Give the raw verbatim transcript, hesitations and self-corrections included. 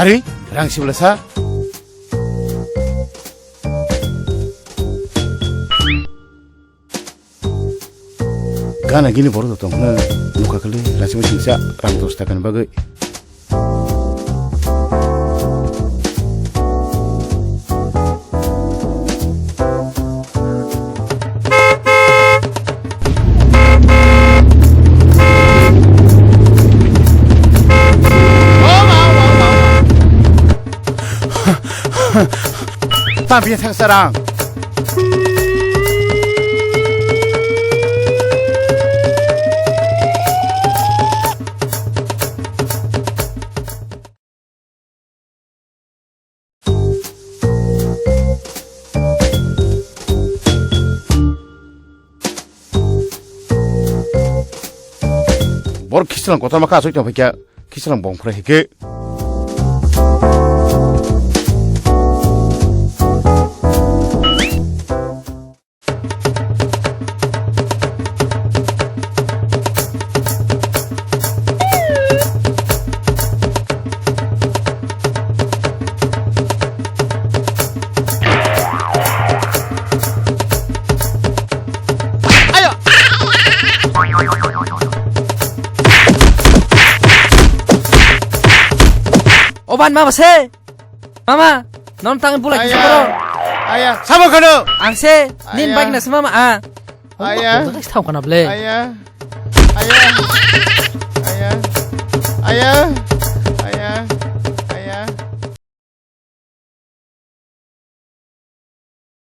Ari, rang sibla sa. Gana gini borok tong hwno nukha kali, rachima singsa rang dos taka ni bagwi. Tampiya thang sarang. Borok khichlang kotorma kha aswk tongphaikha, khichlang bongphra hikhe. Oban mama se. Mama, non tang bulai kisa koro. Aya, sama khano. Ang se, nin bike na se mama a. Aya. Udah kasih tahu kana ble. Aya. Aya. Aya. Aya.